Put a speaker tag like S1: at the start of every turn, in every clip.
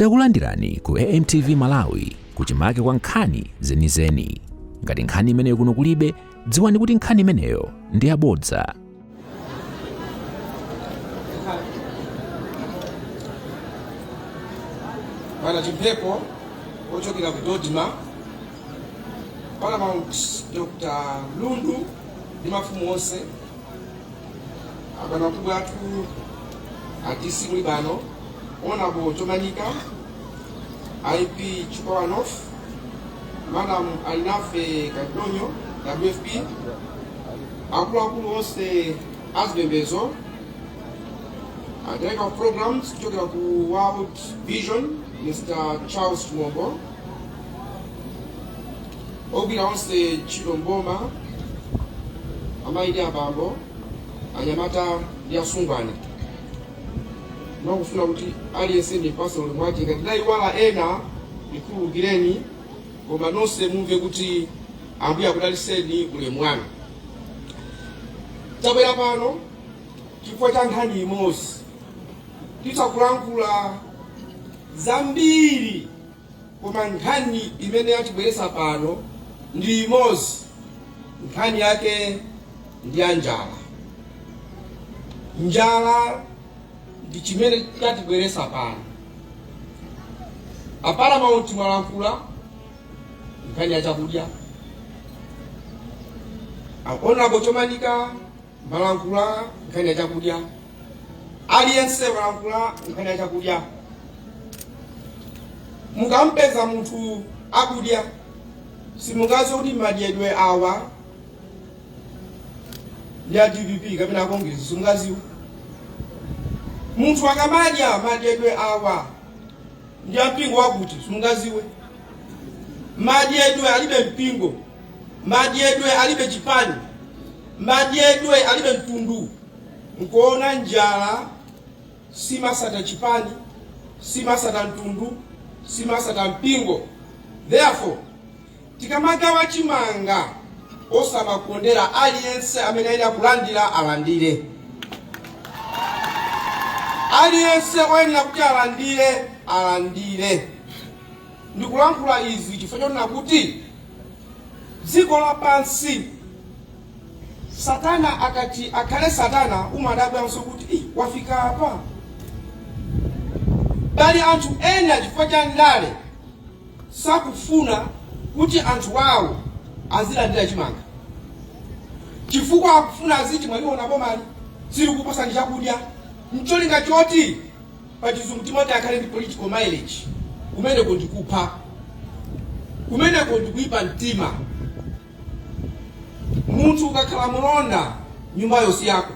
S1: Takulandirani ku AMTV Malawi kuchimake kwa nkhani zenizeni. Ngati nkhani imeneyo kuno kulibe, dziwani kuti nkhani imeneyo ndi yabodza.
S2: Bwana Chimphepo ochokera ku DoDMA, Paramount Dr. Lundu ndi mafumu onse, abwana mkubwa athu a DC muli pano, Honorable Chomanika, IP Chikwawa North, Madam Alinafe Kadonyo, WFP, akuluakulu onse azipembedzo, a Director of Programs kuchokera ku World Vision, Mr. Charles Chimombo, ogwira onse ntchito mboma, amayi ndi abambo, anyamata ndi asungwana. Ndikufuna kuti aliyense ndimpase ulemu wake. Ngati ndayiwala ena, ndikhululukireni, koma nonse mumve kuti Ambuye akudalitseni, ulemu wanu. Tabwera pano chifukwa cha nkhani imodzi. Titha kulankhula zambiri, koma nkhani imene yatibweretsa pano ndi imodzi. Nkhani yake ndi ya njala. Njala ndi chimene chatibweretsa pano. A Paramount mwalankhula nkhani ya chakudya, a Honorable Chomanika mwalankhula nkhani ya chakudya, aliyense walankhula nkhani ya chakudya. Mukampeza munthu akudya, simungadziwe kuti madyedwe awa ndi a DPP kapena a Congress, simungadziwe. Munthu akamadya, madyedwe awa ndi a mpingo wakuti, simungadziwe. Madyedwe alibe mpingo, madyedwe alibe chipani, madyedwe alibe mtundu. Nkuona njala simasata chipani, simasata mtundu, simasata mpingo. Therefore, tikamagawa chimanga, osamakondera. Aliyense amene ayenera kulandira alandire, aliyense oyenera kuti alandire alandire. Ndikulankhula izi chifukwa chonena kuti dziko lapansi, Satana akati akhale Satana, umadabwanso kuti, "Ih, wafika apa." Pali anthu ena chifukwa cha ndale sakufuna kuti anthu awo azilandira chimanga, chifukwa akufuna aziti, "Mwaliona bomali silikupatsani chakudya," mcholinga choti pachizungu timati akhale ndi political mileage. Kumeneko ndikupha, kumeneko ndikuipa mtima. Munthu ukakhala mulonda, nyumbayo si yako.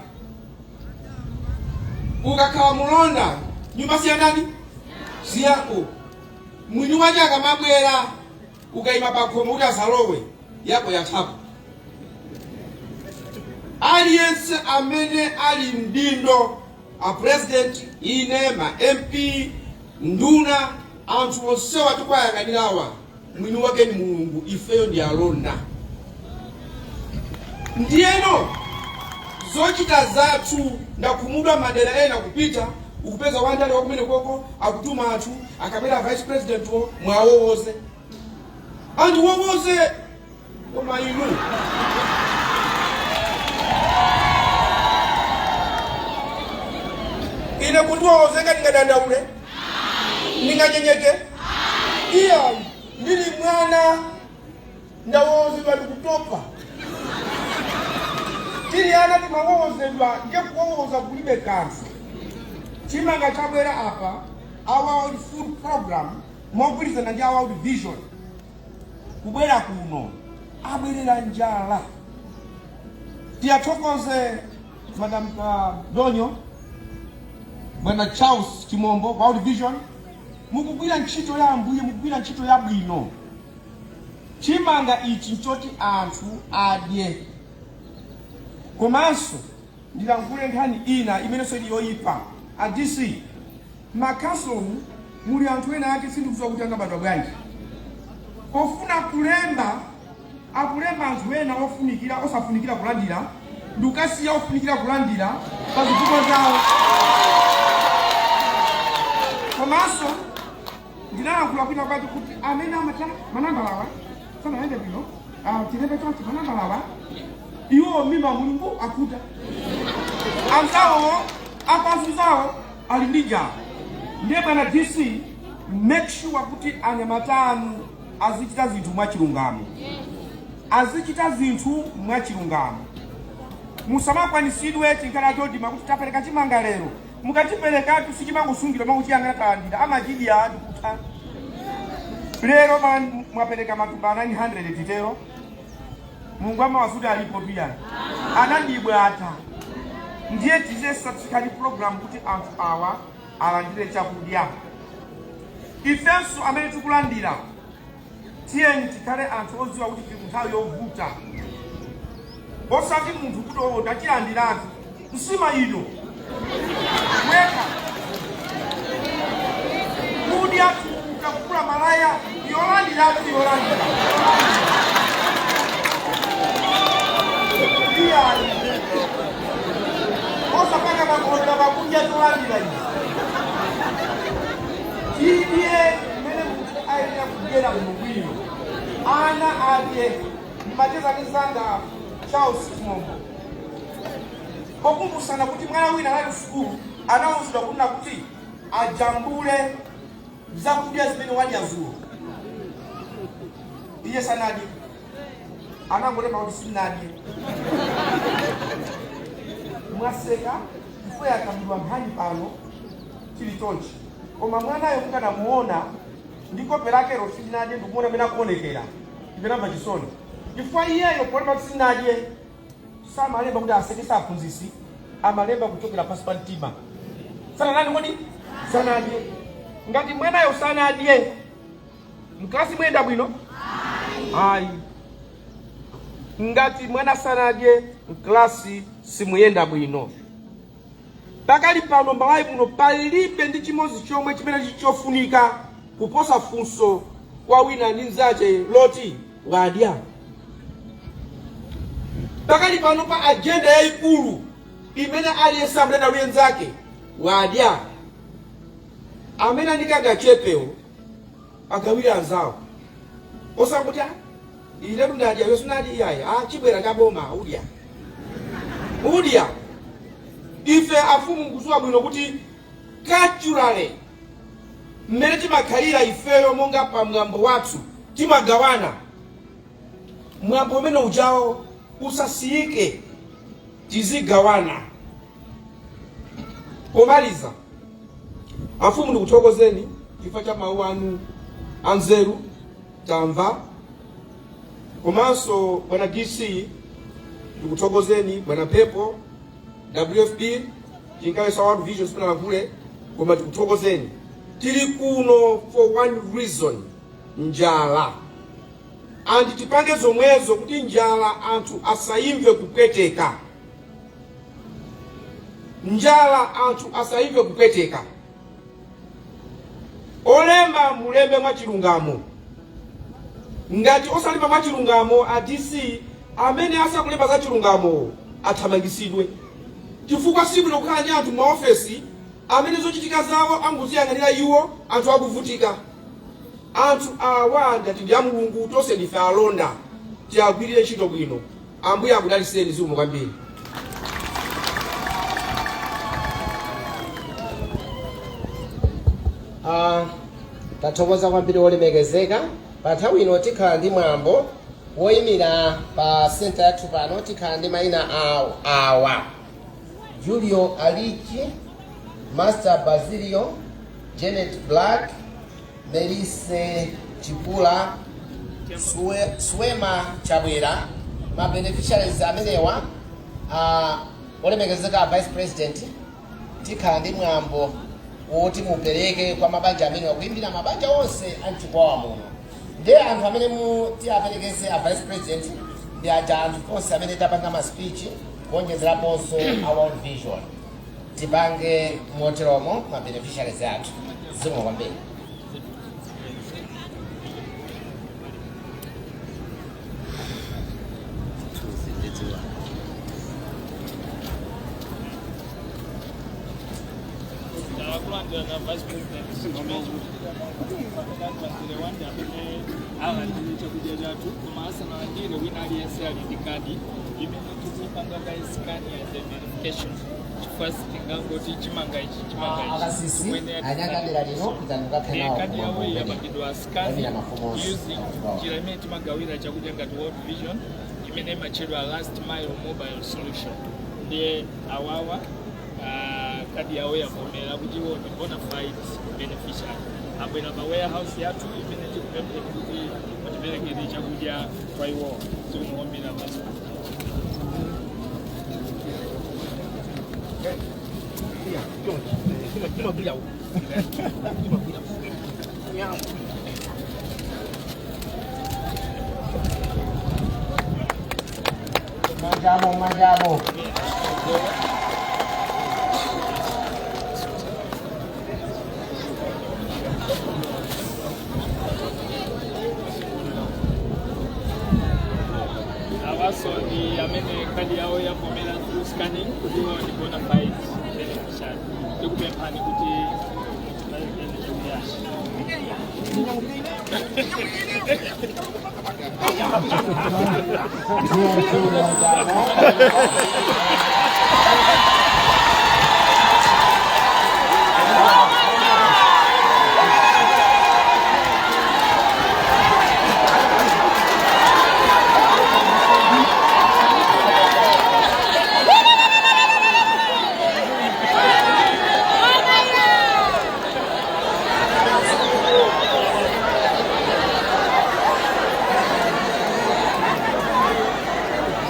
S2: Ukakhala mulonda, nyumba si yandani? Si yako. Mwini wake akamabwera, ukayima pakhomo kuti asalowe, yako yathapo. Aliyense amene ali mdindo, a President, ine, ma MP, nduna, anthu onsewa tikuwayang'anirawa, mwini wake ni Mulungu, ifeyo ndi alonda. Ndiyeno zochita zathu, ndakhumudwa madera ena kupita, ukupeza wandale wakumene koko akutuma anthu, akabwera Vice President wo, mwawowoze anthu, wowoze. Koma inu, ine kundiwowozeka, ndingadandaule? Ndinganyenyeke? Iya, ndili mwana ndawowozedwa ndikutopa. Tili ana timawowozedwa, ndiye kuwowoza kulibe kanthu. Chimanga chabwera apa, a World Food Program mogwirizana ndi a World Vision kubwera kuno, abwerera njala. Tiyathokoze Madam Donyo, Bwana Charles Chimombo, World Vision, mukugwira ntchito ya Ambuye, mukugwira ntchito yabwino. Chimanga ichi nchoti anthu adye. Komanso ndilankhule nkhani ina imenenso ili yoyipa. A DC, makhansolomu muli anthu ena ake sindikudziwa kuti anabadwa bwanji. Pofuna kulemba, akulemba anthu ena ofunikira, osafunikira kulandira, ndikukasiya ofunikira kulandira pa zifukwa zawo. Komanso Ndinalankhula kwina kwati kuti amene amata manambalawa sanayende bwino, chilembe chonse manambalawa iwo mimba mulungu akuta anzawo apazuzawo ali ndi njala. Ndiye bwana DC, make sure kuti anyamata anu azichita zinthu mwachilungamo, azichita zinthu mwachilungamo. Musamakwanisidwe chinkhala chodima kuti tapereka chimanga lero. Mukachiperekatu sichimangosungidwa makuchiyang'ana talandira, amachidya ndikutha. Lero mwapereka matumba 900 titero, Mulungu amawasuti alipo pia anandibwata. Ndiye tizesatikali program kuti anthu awa alandire chakudya. Ifenso amene tikulandira, tiyeni tikhale anthu odziwa kuti tili nthawi yovuta, osati munthu kuti oo tachilandiratu nsima ino wekha kudya tukakula malaya yolandiratu yolandira iyayi, osapanga makolera pakudya cholandira izi. Tidye mmene munthu ayenera kudyera bwinobwino, ana adye. Ndimacheza ndi zanga Charles Chimombo pokumbusana kuti mwana wina anali sukulu, anawuzidwa kunena kuti ajambule zakudya zimene wadya zulo. Iye sanadye, anangolemba kuti sindinadye. Mwaseka chifukwa yakambidwa nkhani pano chili chonchi, koma mwanayo mukanamuona ndi kope lakelo sindinadye, ndikumuona amene akuonekera, ndikanamva chisoni chifukwa iyeyo polemba kuti sindinadye samalemba kuti asekese aphunzitsi, amalemba kuchokera pansi pa mtima. Sanadye kodi sanadye? Ngati mwanayo sanadye, mklasi muyenda bwino? Ayi. Ngati mwana sanadye, mklasi simuyenda bwino. Pakali pano Malawi muno palibe ndi chimodzi chomwe chimene chili chofunika kuposa funso kwa wina ndi mnzache loti wadya. Pakali pano pa agenda yayikulu imene aliyense amanena ndi nzake, wadya. Amene andikanga chepewo agawire anzawo, osanguti "Ah, inetu ndadya, iwe sunadye." Iyayi, ah, chibwera cha boma udya udya. Ife afumu nkudziwa bwino kuti culturally mmene timakhalira ifeyo monga pa mwambo wathu timagawana. Mwambo umene ujawo usasiyike, tizigawana. Pomaliza, afumu, ndikuthokozeni chifukwa cha mawu anu anzeru tamva. Komanso bwana DC, ndikuthokozeni. Bwana Pepo, WFP, tinkawesa World Vision sipanalankhule, koma tikuthokozeni. Tili kuno for one reason, njala, and tipange zomwezo kuti njala anthu asayimve kupweteka, njala anthu asayimve kupweteka. Olemba mulembe mwachilungamo. Ngati osalemba mwachilungamo, a DC, amene asakulemba za chilungamo athamangisidwe, chifukwa sibwino kukhala ndi anthu m'maofesi amene zochitika zawo angoziyang'anira iwo, anthu akuvutika. Anthu awa ngati ndi a Mulungu, tonse ndife alonda, tiagwirire ntchito bwino. Ambuye akudaliseni. Zikomo kwambiri.
S3: Tathokoza kwambiri olemekezeka. Pa nthawi ino tikhala ndi mwambo woyimira pa center yathu pano. Tikhala ndi mayina awo awa: Julio Alichi, Master Basilio, Janet Black, Melise Chipula, Swema Chabwera. Ma beneficiaries amenewa, olemekezeka vice president, tikhala ndi mwambo woti mupereke kwa mabanja amenewa kuyimbira mabanja onse a mchikwawa muno. Ndiye anthu amene mu tiaperekeze a vice president ndi aja anthu onse amene tapanga ma speech, kuonjezeraponso a World Vision. Tipange moteromo ma beneficiaries athu. Zikomo kwambiri.
S4: Vice President, chimene chikuchitika pano wanda amene alandire chakudya chathu, koma asanalandire, wina aliyense ali ndi kadi imene tikuyipanga kayi scan ya the verification, chifukwa sitingangoti chimanga ichi, chimanga ichi.
S3: Akasisi
S4: Tikuyenera
S3: anyakadera lino pitani mukakhale nawo
S4: kadi yawo
S3: kumwambo umene
S4: yapangidwa scan
S3: Yamira mafumu onse.
S4: using njira imene timagawira chakudya ngati World Vision, imene imatchedwa Last Mile Mobile Solution. Ndiye awawa kadi yawo yavomera kuti iwo ndi bona fide beneficiary. Abwera pa warehouse yathu imene tikupemphera kuti mutiperekere chakudya kwa iwo. Zikumukombera basi.
S3: Manjamo, manjamo.
S4: Awaso ndi amene kadi yawo yavomera through scanning kuti iwo ndi bona fide beneficiary. Tikupemphani kuti mutiperekere chakudyachi.
S3: Manjamo.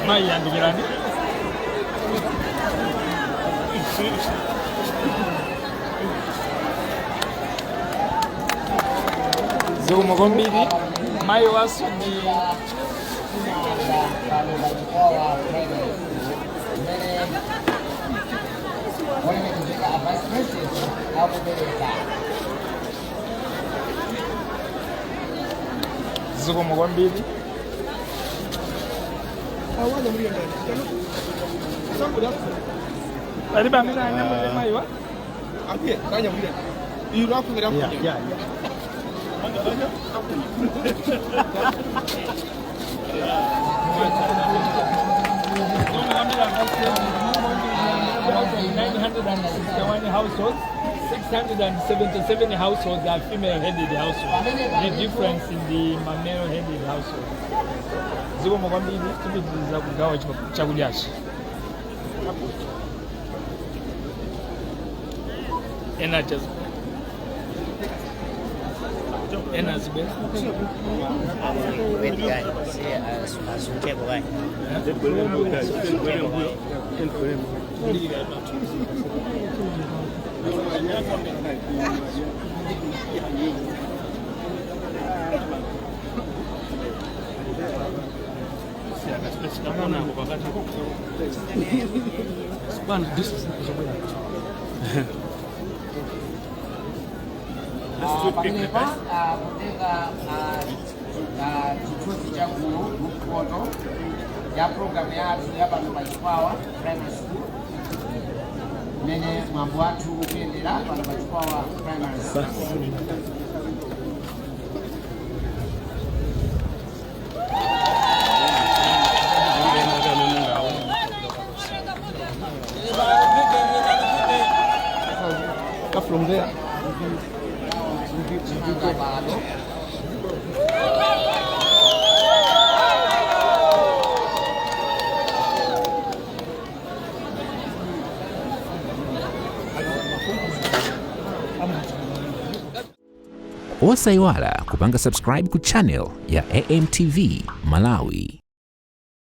S4: Mayi, yandikirani. Zikomo kwambiri. Mayi waso ndi
S3: Pano pa Chikwawa Primary School imene olemekezeka a Vice President akupereka.
S4: Zikomo kwambiri. Palibe amene anyamule mayiwa?
S2: Ambuye, kanyamulira. Iro akumira.
S5: Yeah.
S4: Zikomo kwambiri, Vice President. Out of 961 households, 677 households are female-headed households. The difference in the male-headed households. Zikomo kwambiri, tipitiriza kugawa chakudyachi. Ena ena zibwera.
S6: Wait, guy. See, asunteko guy. Asunteko guy.
S5: Bwana, this is
S3: Pamenepa kutenga chithunzi cha gulu, group photo ya program yathu ya pano pa Chikwawa Primary School, imene mwambo wathu ukuyendera pano pa Chikwawa Primary School.
S2: From there.
S3: Chimanga pano.
S1: Osayiwala kupanga subscribe ku channel ya AMTV Malawi.